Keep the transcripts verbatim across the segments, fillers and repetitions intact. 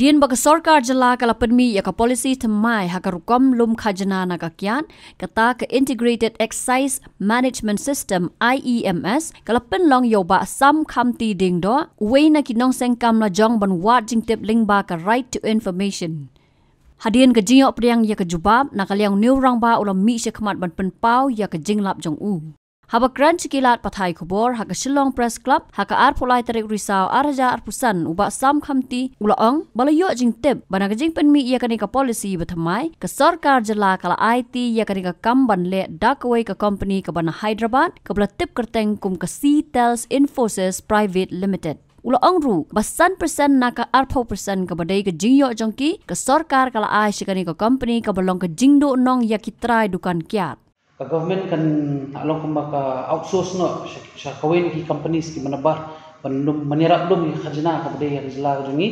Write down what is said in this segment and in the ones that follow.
Hadien ba ka sorkar jylla ka la pynmih ïa ka policy thymmai ha ka rukom lum khajna na ka kiad, kata ka Integrated Excise Management System, I E M S, ka la pynlong ïa u Bah Sam Khamti Diengdoh, uwei na ki nongseng kam lajong ban wad jingtip lyngba ka Right to Information. Hadien ka jingïoh pdiang ïa ka jubab, na ka liang u rangbah u la mih shakhmat ban pynpaw ïa ka jinglap jong u. Haba kren sha ki lad pathai khubor ha ka Shillong Press Club ha ka arphew lai tarik Risaw ar hajar arphew san, u Bah Sam Khamti u la ong ba la ïoh jingtip ba na ka jingpynmih ïa kane ka policy ba thymmai, ka sorkar jylla ka la aiti ïa kane ka kam ban leh da kawei ka company kaba na Hyderabad kaba la tip kyrteng kum ka Sea Tels Infosys Private Limited. U la ong ruh ba san percent na ka arphew percent kaba dei ka jingïoh jong ki, ka sorkar ka la ai sha kane ka company kaba long ka jingduhnong ïa ki trai dukan kiad. Ka government kan long kumba ka outsource noh sha, sha kawei na ki companies kiba nabar ban lum, ban ïarap lum ïa ka khajna kaba dei ïa ka jylla ka jong ngi,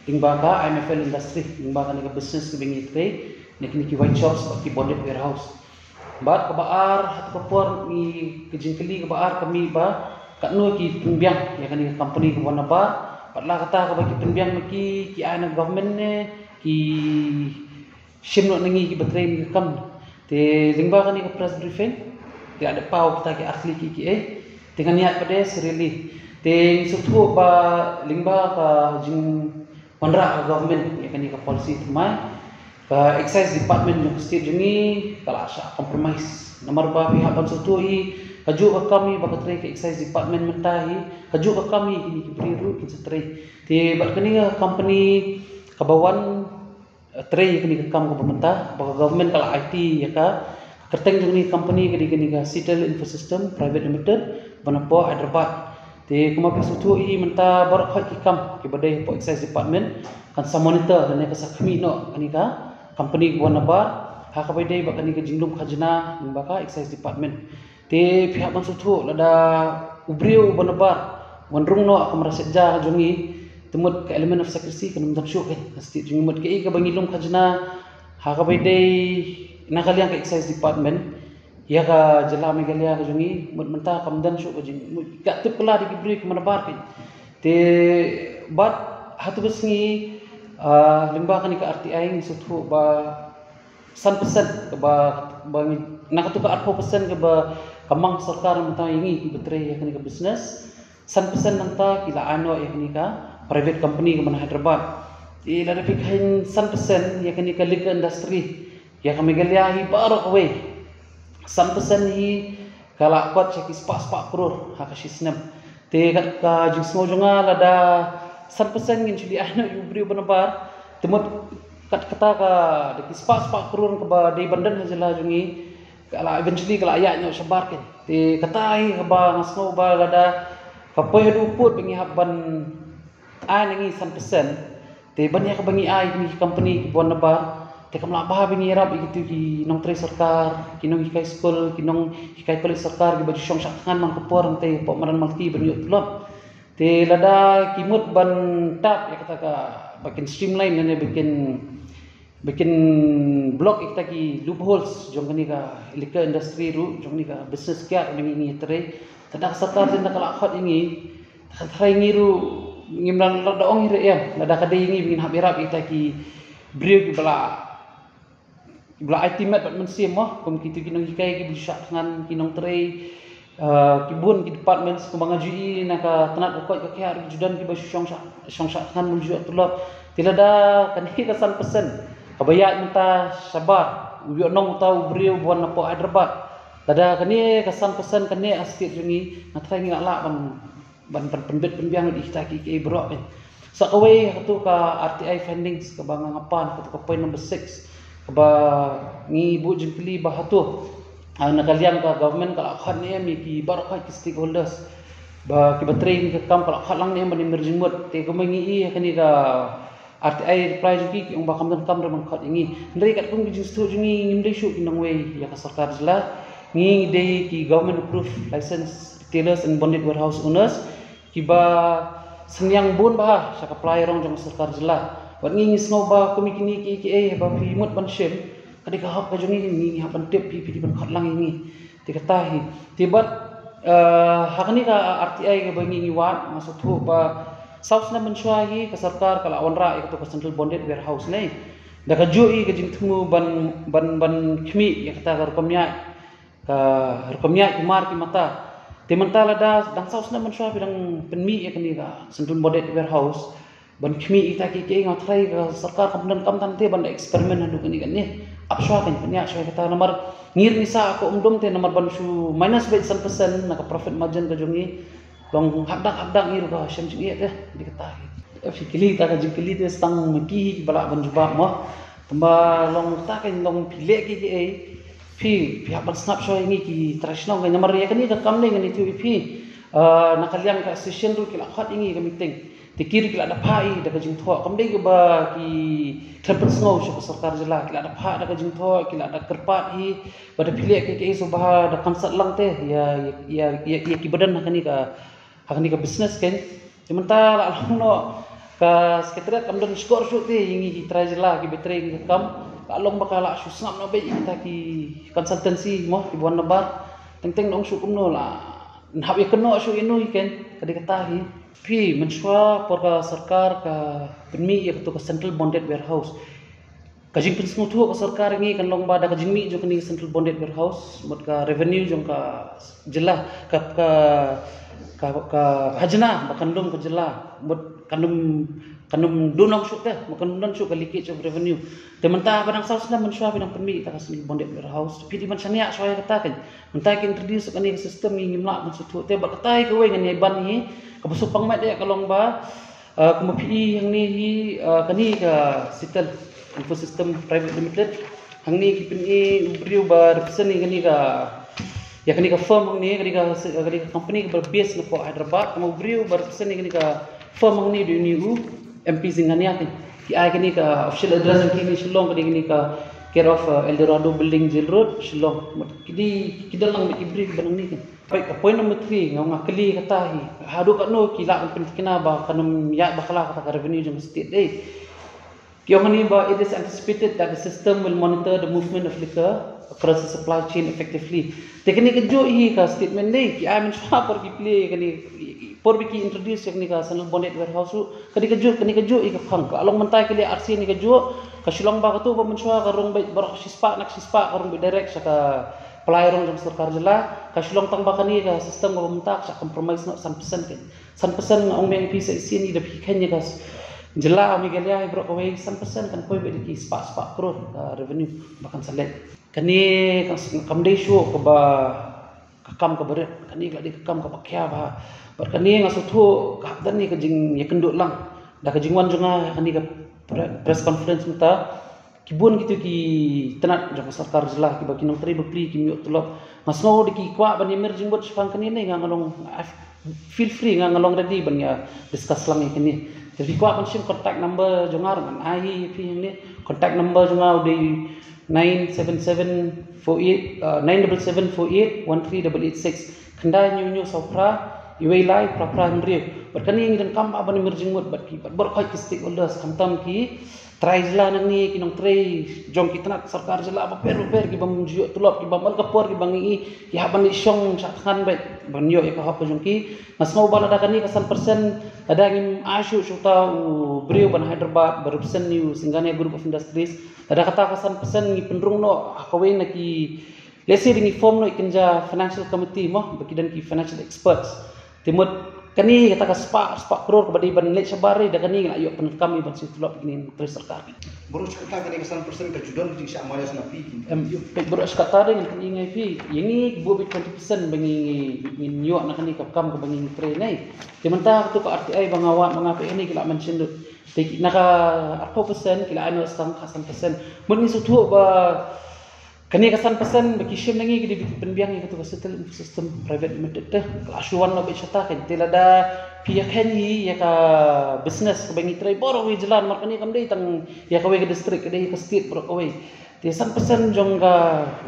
lyngba ka I M F L industry, lyngba kane ka business kaba ngi trei, ne kine ki wine shops bad ki bonded warehouse. Bad kaba ar, ha katu ka por ngi, ka jingkylli kaba ar ka mih ba katno ki pynbiang ïa kane ka company kaba nabar, bad la kata kaba ki pynbiang ma ki, ki ai na government ne ki shim noh na ngi kiba trei kane ka kam. Te lyngba kane ka press briefing, ki la dep paw kita ki ar tylli ki, ki, eh. Te ngan ïaid pat de serially. Te ngi sngewthuh ba lyngba ka jingwanrah ka government ïa kane ka policy thymmai, ka excise department jong ka state jong ngi ka la shah compromise. Namar ba phi hap ban sngewthuh hi, kajuh ka kam hi ba ka trei ka excise department mynta hi, kajuh ka kam hi kine ki briew ruh kin sa trei. Te bad kane ka company kaba wan trei ïa kane ka kam kaba mynta, ba ka government ka la aiti ïa ka, ka kyrteng jong kane ka company ka dei kane ka Sea Tels Infosystem Private Limited, ba na poh Hyderabad. Te kumba phi sngewthuh hi mynta baroh khoit ki kam kiba dei hapoh Excise Department kan sa monitor lane ka sa khmih noh kane ka company kaba nabar ha kaba dei bad kane ka jinglum khajna lyngba ka Excise Department. Te phi hap ban sngewthuh lada u briew uba nabar wan rung noh ha ka mrad setja ka jong ngi, te mut ka element of secrecy kan ym don shuh kein ha state jong ngi, mut kaei kaba ngi lum khajna ha kaba dei na ka liang ka Excise Department ïa ka jylla Meghalaya ka jong ngi, mut mynta kam don shuh ka jing, mut ka tip kylla da ki briew kiba nabar kein. Te bad ha tu ka sngi, ah, lyngba kane ka R T I ngi sngewthuh ba san percent kaba, ba ngi, na katu ka arphew percent kaba ka mang sorkar mynta ïa ngi kiba trei ïa kane ka business, san percent nangta ki la ai noh ïa kane ka private company kaba na Hyderabad. Te lada phi kheiñ san percent ïa kane ka liquor industry ïa ka Meghalaya hi baroh kawei, san percent hi ka la kot sha ki spah spah klur ha ka shi snem. Te kat ka jingsngew jong nga, lada san percent ngin shu leit ai noh ïa u briew uba nabar, te mut kat kata ka, da ki spah spah klur kaba dei ban don ha jylla jong ngi, ka la eventually ka la ïaid noh shabar kein. Te kata hi kaba nga sngew ba lada ka poi haduh pud ba ngi hap ban ai na ngi san percent, te ban ïa kaba ngi ai kine ki company kiba wan nabar, te kam lah ba ba ngi ïarap ïa kitu ki nongtrei sorkar, ki nonghikai skul, ki nonghikai college sorkar kiba ju shong shah thngan man ka por hangtei hapoh madan Malti ban ïoh tulop. Te lada ki mut ban tap ïa kata ka, ba kin streamline lane ba kin, ba kin block ïa kita ki loopholes jong kane ka liquor industry ruh, jong kane ka business kiad ba ngi, ngi trei. Te da ka sorkar jong ngi ka la khot ïa ngi, te hynrei ngi ruh ngim lah, lah da ong hi ruh em, lada ka dei ïa ngi ba ngin hap ïarap ïa kita ki briew kiba la, kiba la aiti met bad mynsiem mo, kum kito ki nonghikai kiba ju shah thngan, ki nongtrei, eh, ki bun ki departments, kumba nga ju ïohi na ka tnat ka koit ka khiah ruh ju don kiba ju shong shah, shong shah thngan bym ju ïoh tulop. Te lada kane ka san percent kaba ïaid mynta shabar, u ïoh nong uta u briew uba wan napoh Hyderabad, lada kane ka san percent ka neh ha state jong ngi, nga tharai ngi lah lah ban, ban, ban pynbit pynbiang ïa kita ki, ki baroh kein. Sa kawei ha katu ka R T I findings kaba nga, nga pan, katu ka point number six, kaba ngi buh jingkylli ba hato, ah, na ka liang ka government ka la khot ne em ïa ki baroh ki stakeholders ba kiba trei kane ka kam, ka la khot lang ne em ban ïamir jingmut. Te kumba ngi ïohi ha kane ka R T I reply jong ki, ki ong ba kam donkam ruh ban khot ïa ngi. Hynrei katkum ki jingsngewthuh jong ngi, ngim dei shuh ki nongwei ïa ka sorkar jylla. Ngi dei ki government approved licensed retailers and bonded warehouse owners kiba synñiang bun bha sha ka pla ïarong jong ka sorkar jylla. Bad ngi, ngi sngew ba kum ïa kine kiei kiei ba phi mut ban shim, ka dei ka hok ka jong ngi, ngi, ngi hap ban tip phi, phi dei ban khot lang ïa ngi. Te kata hi. Te bad, eh, ha kane ka R T I kaba ngi, ngi wad, nga sngewthuh ba Saw snem mynshuwa hi ka sorkar ka la wanrah ïa kata ka central bonded warehouse ne. Da ka juh ïa ka jingthmu ban ban ban khmih ïa kata ka rukom ïaid, ka rukom ïaid ki mar ki mata. Te mynta lada dang saw snem mynshuwa phi dang pynmih ïa kane ka central bonded warehouse ban khmih ïa kita ki, ki, nga tharai ka sorkar kam don kam tang te ban da experiment haduh kane kane. Ap shuwa kan pynïaid shuwa ïa kata namar ngir ngi sa ka umdum te namar ban shu minus beit san percent na ka profit margin ka jong ngi. Long hakdak hakdak ngi ruh ka shem jingeh te di kata hi. Phi kylli ta ka jingkylli te stang ma ki ba lah ban jubab mo. Tangba long ta ka long phi leh ki ki ei. Phi phi hap ban sngap shuwa ïa ngi ki trai shnong ka namar ïa kane ka kam ne ngan ïathuh ïa phi. Ah, na ka liang ka association ruh ki la khot ïa ngi ka meeting. Te ki ruh ki la da phah ïa da ka jingthoh kam dei kaba ki khlem pynsngew shuh ka sorkar jylla, ki la da phah da ka jingthoh, ki la da kyrpad hi ba da phi leh ki ki ei sngewbha da consult lang te ïa ïa ïa ïa ki ba don ha kane ka ha kane ka business kein. Te mynta la long noh ka secretariat kam don shkor shuh te ïa ngi ki trai jylla ki ba trei ngi ka kam. La long ba ka la shu sngap noh beit ïa kita ki consultancy mo ki ba wan na bar. Teng teng nong shu kumno la hap ïa kynnoh shuh ïa no ïa kein ka dei kata hi. Phi mynshuwa por ka sorkar ka pynmih ïa katu ka central bonded warehouse. Ka jingpynsngewthuh ka sorkar ngi kan long ba da ka jingmih jong kane ka central bonded warehouse mut ka revenue jong ka jylla ka ka ka, ka khajna ba kan lum ka jylla mut kan lum kan lum dun long shuh te mut kan lum don shuh ka leakage of revenue. Te mynta ba dang saw snem mynshuwa phi dang pynmih ïa ka central bonded warehouse phi dei ban shaniah shuwa ïa kata kan. Mynta ki introduce kane ka system ngi ngim lah ban sngewthuh te bad kata ïa kawei ngan ïa ban hi kaba sngewpang met ïa ka long ba Ah, kumba phi i hangne hi, ah, kane ka Sitel Info System Private Limited. Hangne ki pyni u briew ba represent ïa kane ka ïa kane ka firm hangne kane ka kane ka company kaba base na pdeng Hyderabad. Kumba u briew ba represent ïa kane ka firm hangne dei une u M P Zinghania kan. Ki ai kane ka official address hangne Shillong kane kane ka care of uh, El Dorado Building Jail Road Shillong. Ki dei ki dang lang ki briew ba hangne kan. Peit ka point number three nga nga kylli kata hi. Haduh katno ki lah ban pynthikna ba kan ym ïaid bakla kata ka revenue jong state dei. Ki ong hangne ba it is anticipated that the system will monitor the movement of liquor across the supply chain effectively. Te kane ka juh hi ka statement dei ki ai mynshuwa por ki plie kane por ba ki introduce kane ka central bonded warehouse ruh. Kane ka juh kane ka juh hi ka phang ka long mynta ki leh R C ne ka juh ka Shillong ba katu ba mynshuwa ka rung beit baroh shispah na shispah ka rung beit direct sha ka Pynlai rong jong sorkar jylla ka shu long tang ba kane ka system kaba mynta ka shah compromise noh san percent kein. San percent nga ong biang ïa phi sa shisien da phi kheiñ ïa ka jylla Meghalaya hi baroh kawei san percent kan poi beit da ki spah spah klur ka revenue ba kan sa leit. Kane ka kam dei shuh kaba ka kam kaba rit kane ka dei ka kam kaba khia bha. Bad kane nga sngewthuh ka hap don ïa ka jingïakynduh lang da ka jingwan jong nga ha kane ka press conference mynta. Ki bun kito ki tnat jong ka sorkar jylla kiba ki nongtrei bapli kim ïoh tulop. Nga sngew da ki kwah ban ïamir jingmut shaphang kane ne nga nga long feel free nga nga long ready ban ïa discuss lang ïa kane. Te phi kwah ban shim contact number jong nga ngan ai hi phi hangne. Contact number jong nga u dei nine seven seven four eight uh, nine double seven four eight one three double eight six. Khyndai hynñiew hynñiew saw phra iwei lai phra phra hynriew. Bad kane ngi donkam ban ïamir jingmut bad ki bad baroh ki stakeholders khamtam ki trai jylla nangne ki nongtrei jong ki tnat sorkar jylla bapher bapher ki bym ju ïoh tulop ki bym ol ka por ki bym ngi ki hap ban ïa shong shah thngan bad ban ïoh ïa ka hok ka jong ki. Nga sngew ba lada kane ka san percent lada ngim ai shuh shuh ta u briew ban Hyderabad ba represent ïa u Singhania Group of Industries lada kata ka san percent ngi pynrung noh ha kawei na ki Let's say dang i form noh i kynja financial committee mo ba ki don ki financial experts. Te mut kane kata ka spah spah crore kaba dei ban leit shabar da kane ngi la ïoh pyndonkam i ban siew tulop ïa kine nongtrei sorkar. Baroh shi katta kane ka san percent ka ju don jingshah mayos na phi. Em, ïoh peit baroh shi katta dei ngan pyni ngai phi. Ïa ngi ki buh beit twenty percent ba ngi ngin ïoh na kane ka kam kaba ngi trei nai. Te mynta katu ka R T I ba nga wad ba nga peit kane ki la mention lut. Te na ka arphew percent ki la ai noh tang ka san percent. Mut ngi sngewthuh ba kane ka san percent ba ki shim na ngi ki dei ba ki pynbiang ïa katu ka Sitel Info System Private Limited te. Ka la shu wan noh beit shata kein te lada phi ïa khein hi ïa ka business kaba ngi trei baroh kawei jylla namar kane kam dei tang ïa kawei ka district ka dei ïa ka state baroh kawei. Te san percent jong ka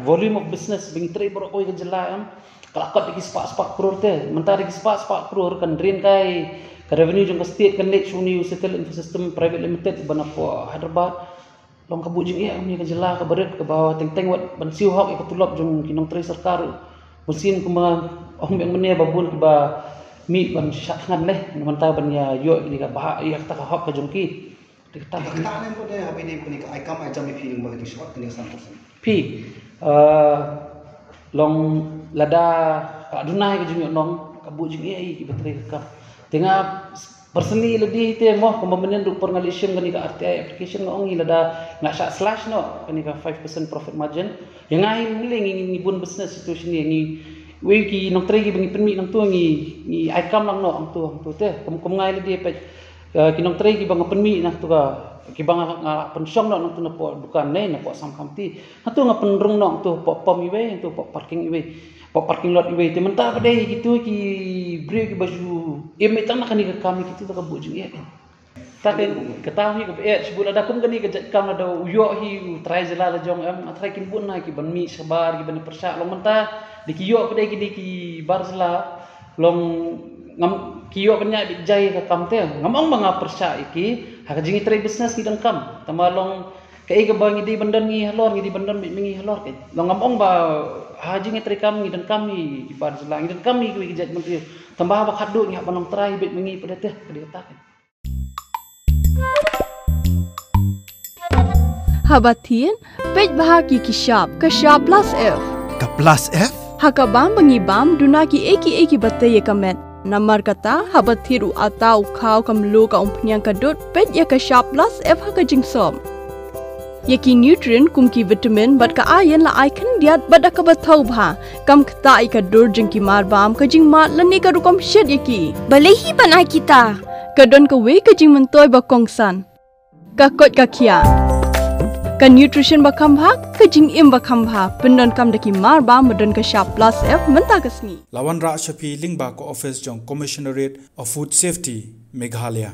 volume of business ba ngi trei baroh kawei ka jylla em ka la kot da ki spah spah crore te. Mynta da ki spah spah crore kan rin kai ka revenue jong ka state kan leit sha une u Sitel Info System Private Limited ba na pdeng Hyderabad. Long ka buh jingeh kum ïa ka jylla kaba rit kaba teng teng wat ban siew hok ïa ka tulop jong ki nongtrei sorkar. Bun sien kumba ong biang mynne ba bun kiba mih ban shah thngan leh, mynta ban ïa ïoh kane ka bha, ïa kata ka hok ka jong ki. Te kata ka, kata ne mo de, haba ïadei bad kane ka ai kam ai jam ïa phi lyngba kane ka short, kane ka san percent. Phi, eh, long lada ka duna ïa ka jingïohnong, ka buh jingeh ïa kiba trei ka kam. Te nga personally lade te mo, kumba mynnin ruh por nga la shim kane ka R T I application, nga ong hi lada nga shah slash noh kane ka five percent profit margin. Ïa nga hi mynlei ngi, ngi, ngi bun business situation hi, ngi, wei ki nongtrei kiba ngi pynmih nangtu ngi, ngi ai kam lang noh hangtu, hangtu te. Kum, kum nga hi lade peit, eh, ki nongtrei kiba nga pynmih nangtu ka, kiba nga, nga pynshong noh nangtu napoh dukan ne, napoh Sam Khamti. Hangtu nga pynrung noh hangtu hapoh pom iwei, hangtu hapoh parking iwei, hapoh parking lot iwei. Te mynta pat de kitu ki briew kiba ju im tang na kane ka kam, kitu te ka buh jingeh. Te kata hi kaba eh, shibun lada kum kane ka jait kam lada u ïoh hi u trai jylla la jong em, nga tharai kin bun na kiban mih shabar, kiban pyrshah. Long mynta da ki ïoh pat de kine ki bar jylla, long ngam, ki ïoh ban ïaid beit jai ka kam te. Ngam ong ba nga pyrshah ïa ki, ha ka jingïatrei business ngi donkam. Tangba long kaei kaba ngi dei ban don ngi halor, ngi dei ban don beit ma ngi halor keiñ. Long ngam ong ba ha jingïatrei kam ngi donkam ïa ki bar jylla, ngi donkam ïa kiwei ki jait briew. Tangba haba khatduh ngi hap ban long trai beit ma ngi pat de te, ka dei kata keiñ. Haba thied, peit bha ki ki shap, ka shap plus F. Ka plus F? Ha ka bam ba ngi bam, duna kiei kiei kiba tei ïa ka met. Namar kata, haba thied u atta, u khaw, ka mluh, ka umphniang, ka dud, peit ïa ka shap plus F ha ka jingsop. Ïa ki nutrient kum ki vitamin bad ka iron la ai khyndiat bad da kaba thaw bha. Kam ktah ïa ka dur jong ki mar bam, ka jingmad lane ka rukom shet ïa ki. Balei hi ban ai kita? Ka don kawei ka jingmyntoi ba kongsan. Ka koit ka khiah. Ka nutrition ba kham bha, ka jingim ba kham bha. Pyndonkam da ki mar bam ba don ka shap plus F mynta ka sngi. La wanrah sha phi lyngba ka office jong Commissionerate of Food Safety, Meghalaya.